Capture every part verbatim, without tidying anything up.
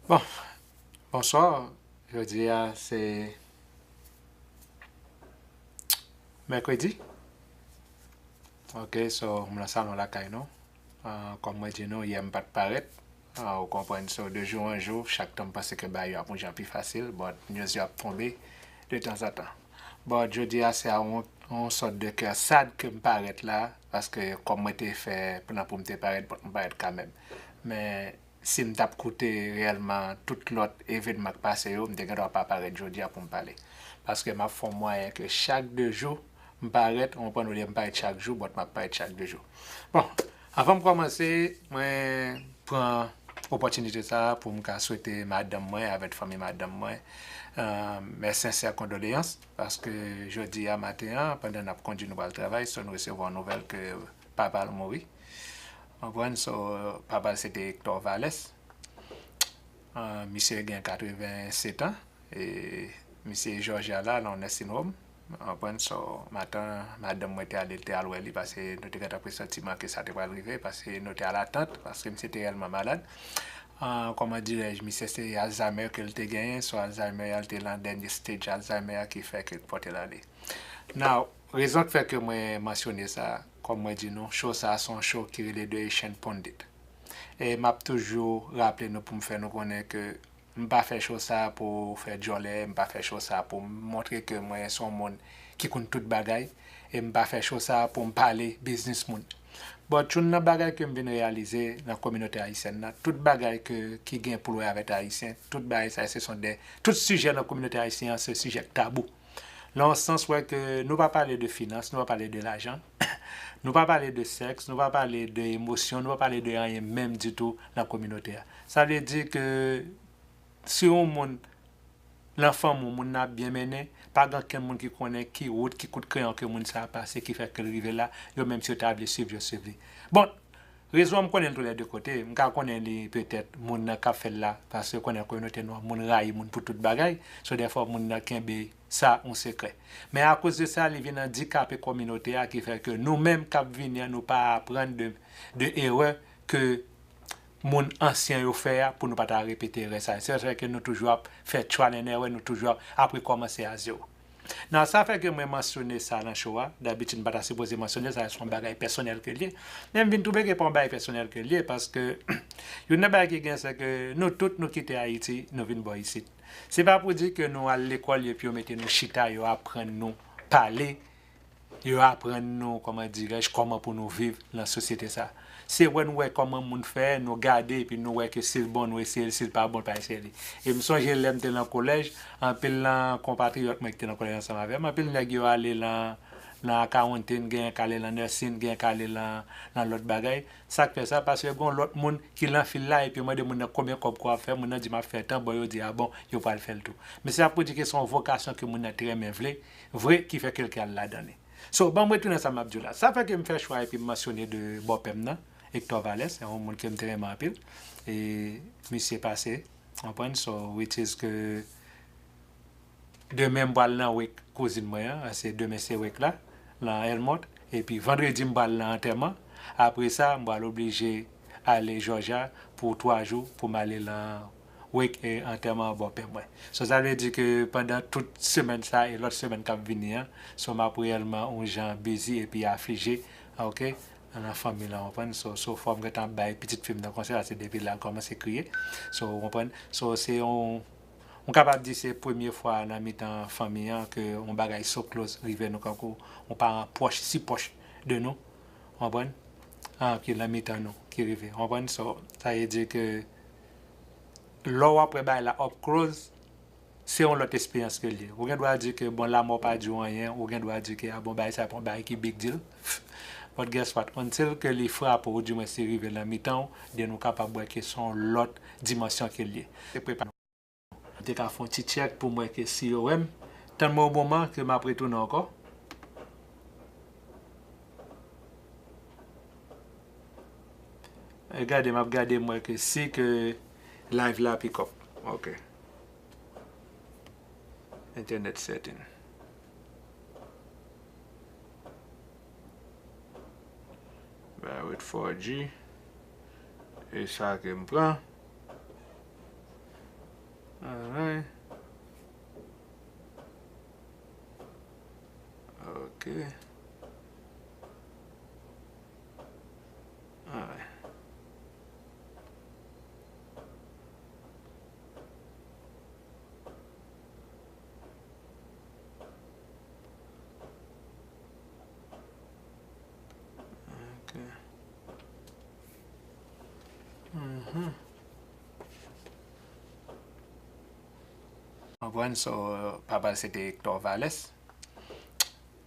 Bon, bonswa. Jodi a se mèkredi. Ok, so m nan salon lakay nou. Ah, kòm mwen di nou, yè m pa t parèt. Ah, ou konprann, so de jou an jou, chak tan m panse ke bagay yo ap yon jan pi fasil, but news yo ap tonbe de tanzantan. But jodi a se a yon, yon sòt de kè sad ke m parèt la, paske kòm mwen te fè plan pou m te parèt, but m parèt kanmenm. Men si m t ap koute reyèlman tout lòt evènman k pase yo, m te gendwa pa parèt jodi a pou m pale. Paske m ap fè yon mwayen ke chak de jou, m parèt, ou konprann, olye m parèt chak jou, but m ap parèt chak de jou. Bon, anvan m kòmanse, mwen pran opòtinite sa a pou m ka swete madanm mwen avèk fanmi madanm mwen, euh, mes sincères condoléances, paske jodi a maten an, pandan n ap kondui nou pral travay, so nou resevwa yon nouvèl ke papa l mouri. Konprann, so, papa l se te Hector Valès. Ah, misye gen katrevennsèt an. E misye Georgia la, nan yon nursing home. Konprann, so, maten, madanm mwen te ale, te al wè li, paske nou te gentan presantiman ke sa te pral rive, paske nou te al atant, paske misye te reyèlman malad. Ah, kòman dirèj, misye se Alzheimer ke l te genyen, so Alzheimer a, l te lan dènye stage Alzheimer a ki fè ke l pote l ale. Now, rezon k fè ke mwen mansyone sa, kòm mwen di nou, show sa a se yon show ki rele The Haitian Pundit. E m ap toujou raple nou pou m fè nou konnen ke m pa fè show sa a pou fè djòlè, m pa fè show sa a pou m montre ke mwen se yon moun ki konn tout bagay, e m pa fè show sa a pou m pale biznis moun. But youn nan bagay ke m vin reyalize nan kominote ayisyèn nan, tout bagay ke, ki gen pou l wè avèk ayisyen, tout bagay sa yo se son de, tout sijè nan kominote ayisyen an se sijè k tabou. Nan yon sans, wè ke nou pa pale de finans, nou pa pale de lajan, nou pa pale de sèks, nou pa pale de emosyon, nou pa pale de anyen menm ditou nan kominote a. Sa vle di ke si yon moun nan fanmi w, moun nan ap byen mennen, pa gen okenn moun ki konnen ki wout, ki kout kreyon ke moun sa a pase, ki fè ke l rive la, yo menm si yo ta vle swiv, yo swiv li. Bon, rezon an, m konnen l tou lè de kote. M ka konnen li petèt moun nan k ap fè l la, paske konnen kominote nou an, moun rayi moun pou tout bagay. So, dèfwa, moun nan kenbe sa yon sekrè. Men akoz de sa, li vin andikape kominote a, ki fè ke nou menm k ap vini an, nou pa aprann de, de erè ke moun ansyen yo fè a pou nou pa ta repete erè sa yo. Se sa k fè ke nou toujou ap fè trial and error, nou toujou ap, ap rekòmanse a zewo. Nan sa fè ke mwen mansyone sa nan show a, dabitid m pa ta sipoze mansyone sa, se yon bagay pèsonèl ke l ye. Men m vin twouve ke pa yon bagay pèsonèl ke l ye, paske youn nan bagay ki gen, se ke nou tout nou kite Ayiti, nou vin bò isit. Se pa pou di ke nou al lekòl epi yo mete nou chita, yo aprann nou pale, yo aprann nou, kòman dirèj, kòman pou nou viv nan sosyete sa. Se wè nou wè kòman moun fè, nou gade, epi nou wè ke si l bon, nou eseye l, si l pa bon, pa eseye li. E m sonje lè m te nan kolèj, anpil nan konpatriyòt mwen ki te nan kolèj ansanm avè m, anpil nèg yo ale lan, lan accounting, genyen k ale lan nursing, genyen k ale lan, lan lòt bagay. Sa k fè sa? Paske gen yon lòt moun ki lan fil la, epi yo mande moun nan konbyen kòb ke w ap fè, moun nan di m ap fè tan, bon, yo di, a bon, yo pral fè l tou. Men se ap pou di ke se yon vokasyon ke moun nan te renmen vle, vre, ki fè ke l te al ladan li. So, ban m retounen sa m ap di w la. Sa fè ke m fè chwa epi m mansyone de bòpè m nan, Hector Valès, se yon moun ke m te renmen anpil. E misye pase, w konprann? So, which is ke demen m pral nan wake kouzin mwen an, se demen se wake la, nan Elmont. Epi vandredi m pral nan antèman. Apre sa, m pral oblije ale Jòjya pou twa jou pou m ale nan wake e antèman bòpè mwen. So, sa vle di ke pandan tout semèn sa e lòt semèn k ap vini an, so, m ap reyèlman yon jan busy epi aflije, ok, nan fanmi lan, w konprann? So, so, fò m gentan bay pitit fi m nan konsèy, paske depi la, l kòmanse kriye. So, w konprann? So, se yon, m kapab di se premye fwa nan mitan fanmi an ke yon bagay so close rive nou, kankou yon paran pwòch, si pwòch de nou, w konprann? An, ki nan mitan nou, ki rive, w konprann? So, sa vle di ke lè w ap wè bagay la up close, se yon lòt esperyans ke l ye. Ou gen dwa di ke, bon, lanmò pa di w anyen, ou gen dwa di ke, a bon, bagay sa pa yon bagay ki big deal. But guess what? Until ke li frape w, oudimwens li rive nan mitan w, then ou kapab wè ke se yon lòt dimansyon ke l ye. Se prepare nou. M te ka fè yon ti check pou m wè ke si yo wè m. Tann mwen yon moman ke m ap retounen ankò. E gade, m ap gade, m wè ke si ke live la pick up. Ok. Internet setting. Ba wait four G. E sa ke m pran. Alright. Ok. Alright. Ok. Mhm. Konprann, so, papa l se te Hector Vales.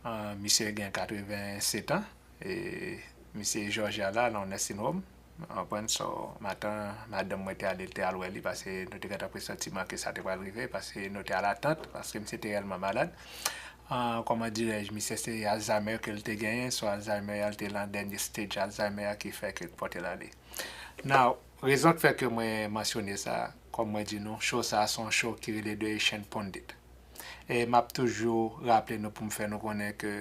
Ah, misye gen katreven sèt an. E misye Georgia la, nan nursing home. Konprann, so, maten, madanm mwen te ale, te al wè li, paske nou te gentan presantiman ke sa te pral rive, paske nou te al atant, paske misye te reyèlman malad. Ah, kòman dirèj, misye se Alzheimer ke l te genyen, so Alzheimer a, l te nan dènye stage Alzheimer a ki fè ke l pote l ale. Now, rezon k fè ke mwen mansyone sa, kòm mwen di nou, show sa a se yon show ki rele The Haitian Pundit. E m ap toujou raple nou pou m fè nou konnen ke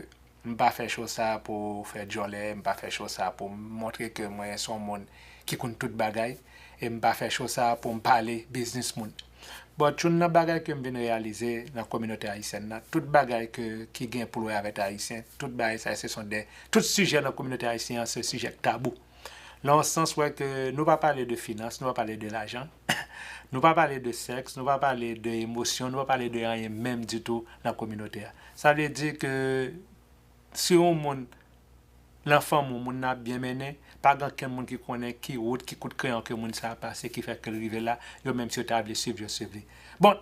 m pa fè show sa pou fè djòlè, m pa fè show sa pou m montre ke mwen se yon moun ki konn tout bagay, e m pa fè show sa pou m pale biznis moun. But youn nan bagay ke m vin reyalize nan kominote ayisyèn nan, tout bagay ke, ki gen pou l wè avèk ayisyen, tout bagay sa se son de, tout sijè nan kominote ayisyen an se sijè k tabou. Nan yon sans, wè ke nou pa pale de finans, nou pa pale de lajan, nou pa pale de sèks, nou pa pale de emosyon, nou pa pale de anyen menm ditou nan kominote a. Sa vle di ke si yon moun nan fanmi w, moun nan ap byen mennen, pa gen okenn moun ki konnen ki wout, ki kout kreyon ke moun sa a pase, ki fè ke l rive la, yo menm si yo ta vle swiv, yo swiv li. Bon,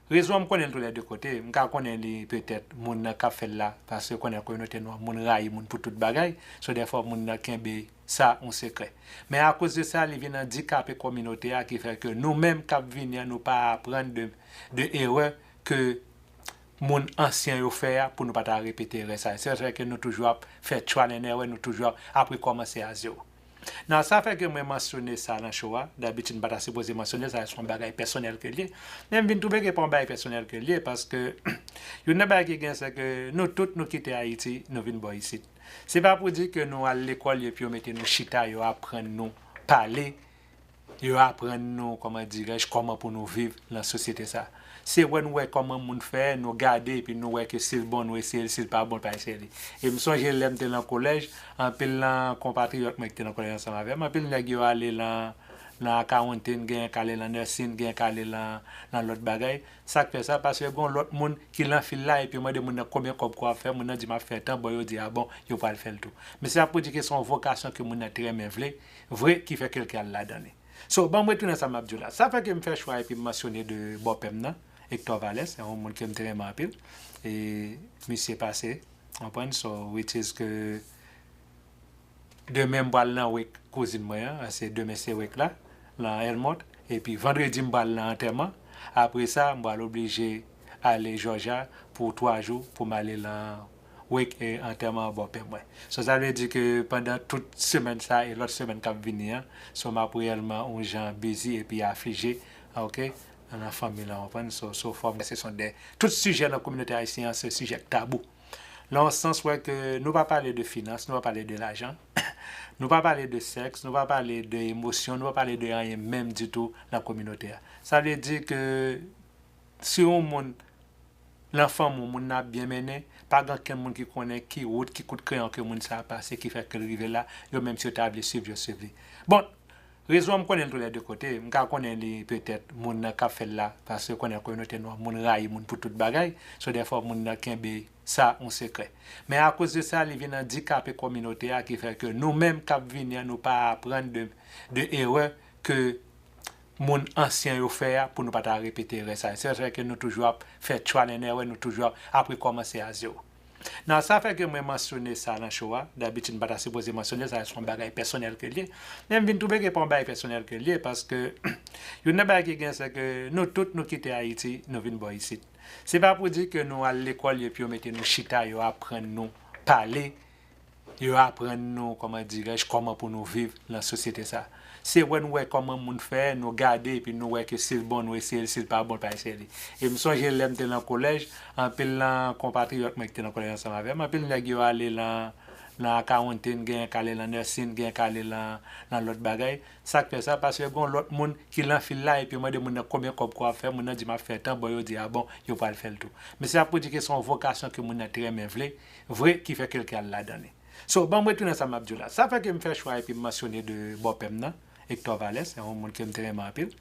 rezon an m konnen l tou lè de kote, m ka konnen li petèt moun nan k ap fè l la, paske konnen kominote nou an, moun rayi moun pou tout bagay, so dèfwa moun nan kenbe sa yon sekrè. Men akoz de sa, li vin andikape kominote a, ki fè ke nou menm k ap vini an, nou pa aprann de, de erè ke moun ansyen yo fè a pou nou pa ta repete erè sa. Se sa ke nou toujou ap fè trial and error, nou toujou ap, ap rekòmanse a zewo. Nan sa fè ke mwen mansyone sa nan show a, dabitid m pa ta sipoze mansyone sa, se yon bagay pèsonèl ke l ye. Men m vin twouve ke pa yon bagay pèsonèl ke l ye, paske youn nan bagay ki gen, se ke nou tout nou kite Ayiti, nou vin bò isit. Se pa pou di ke nou al lekòl epi yo mete nou chita, yo aprann nou pale, yo aprann nou, kòman dirèj, kòman pou nou viv nan sosyete sa. Se wè nou wè kòman moun fè, nou gade, epi nou wè ke si l bon, nou eseye l, si l pa bon, pa eseye li. E m sonje lè m te nan kolèj, anpil nan konpatriyòt mwen ki te nan kolèj ansanm avè m, anpil nèg yo ale lan, lan accounting, genyen k ale lan nursing, genyen k ale lan, lan lòt bagay. Sa k fè sa? Paske gen yon lòt moun ki lan fil la, epi yo mande moun nan konbyen kòb ke w ap fè, moun nan di m ap fè tan, bon, yo di, a bon, yo pral fè l tou. Men se ap pou di ke se yon vokasyon ke moun nan te renmen vle, vre, ki fè ke l ke al ladan li. So, ban m retounen sa m ap di w la. Sa fè ke m fè chwa epi m mansyone de bòpè m nan, Hector Vales, se yon moun ke m te renmen anpil. E misye pase, w konprann? So, which is ke demen m pral nan wake kouzin mwen an, se demen se wake la, nan Elmont. Epi vandredi m pral nan antèman. Apre sa, m pral oblije ale Jòjya pou twa jou pou m ale nan wake e antèman bòpè mwen. So, sa vle di ke pandan tout semèn sa e lòt semèn k ap vini an, so, m ap reyèlman yon jan busy epi aflije, ok, nan fanmi lan, w konprann? So, so fò m se son de, tout sijè nan kominote ayisyen an, se sijè k tabou. Nan yon sans, wè ke nou pa pale de finans, nou pa pale de lajan, nou pa pale de sèks, nou pa pale de emosyon, nou pa pale de anyen menm ditou nan kominote a. Sa vle di ke si yon moun nan fanmi w, moun nan ap byen mennen, pa gen okenn moun ki konnen ki wout, ki kout kreyon ke moun sa a pase, ki fè ke l rive la, yo menm si yo ta vle swiv, yo swiv li. Bon, rezon an m konnen l tou lè de kote, m ka konnen li petèt moun nan k ap fè l la, paske konnen kominote nou an, moun rayi moun pou tout bagay, so dèfwa moun nan kenbe sa yon sekrè. Men akoz de sa, li vin andikape kominote a, ki fè ke nou menm k ap vini an, nou pa aprann de, de erè ke moun ansyen yo fè a pou nou pa ta repete erè sa. Se sa ke nou toujou ap fè trial and error, nou toujou ap, ap rekòmanse a zewo. Nan sa fè ke mwen mansyone sa nan show a, dabitid m pa ta sipoze mansyone sa, se yon bagay pèsonèl ke l ye. Men m vin twouve ke pa yon bagay pèsonèl ke l ye, paske youn nan bagay ki gen, se ke nou tout nou kite Ayiti, nou vin bò isit. Se pa pou di ke nou al lekòl epi yo mete nou chita, yo aprann nou pale, yo aprann nou, kòman dirèj, kòman pou nou viv nan sosyete sa. Se wè nou wè kòman moun fè, nou gade, epi nou wè ke si l bon, nou eseye l, si l pa bon, pa eseye li. E m sonje lè m te nan kolèj, anpil nan konpatriyòt mwen ki te nan kolèj ansanm avè m, anpil nèg yo ale lan, nan accounting, genyen k ale nan nursing, genyen k ale nan, nan lòt bagay. Sa k fè sa? Paske gen yon lòt moun ki lan fil la epi yo mande moun nan konbyen kòb ke w ap fè, moun nan di m ap fè tan, bon, yo di a bon, yo pral fè l tou. Men se ap pou di ke se yon vokasyon ke moun nan te renmen vle, vre, ki fè ke l te al ladan li. So, ban m retounen sa m ap di w la. Sa fè ke m fè chwa epi m mansyone de bòpè m nan, Hector Valles, se yon moun ke m te renmen anpil.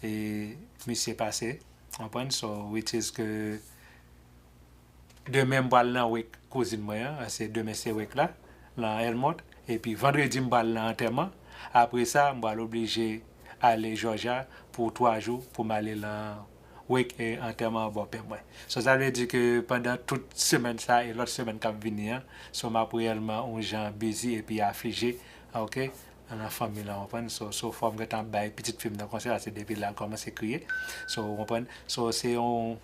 E misye pase, w konprann? So, which is ke demen m pral nan wake kouzin mwen an, se demen se wake la, nan Elmont. Epi vandredi m pral nan antèman. Apre sa, m pral oblije ale Jòjya pou twa jou pou m ale nan wake e antèman bòpè mwen. So, sa vle di ke pandan tout semèn sa e lòt semèn k ap vini an, so, m ap reyèlman yon jan busy epi aflije, oke, nan fanmi lan, w konprann? So, so, fò m gentan bay pitit fi m nan konsèy la, se depi la l kòmanse kriye. So, w konprann? So, se yon,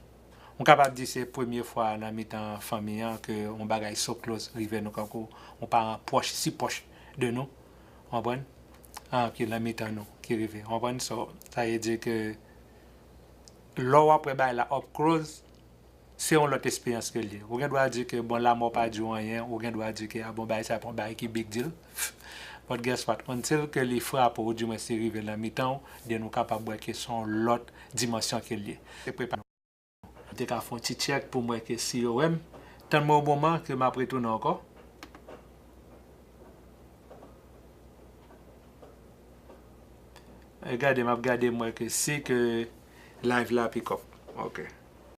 m kapab di se premye fwa nan mitan fanmi an ke yon bagay so close rive nou, kankou yon paran pwòch, si pwòch de nou, w konprann? An, ki nan mitan nou, ki rive, w konprann? So, sa vle di ke lè w ap wè bagay la up close, se yon lòt esperyans ke l ye. Ou gen dwa di ke, bon, lanmò pa di w anyen, ou gen dwa di ke, a bon, bagay sa pa yon bagay ki big deal. But guess what? Until ke li frape w, oudimwens li rive nan mitan w, then ou kapab wè ke se yon lòt dimansyon ke l ye. Se prepare. M te ka fè yon ti tchèk pou m wè ke si yo wè m. Tann mwen yon moman ke m ap retounen ankò. E gade, m ap gade, m wè ke si ke live la pick up. Ok.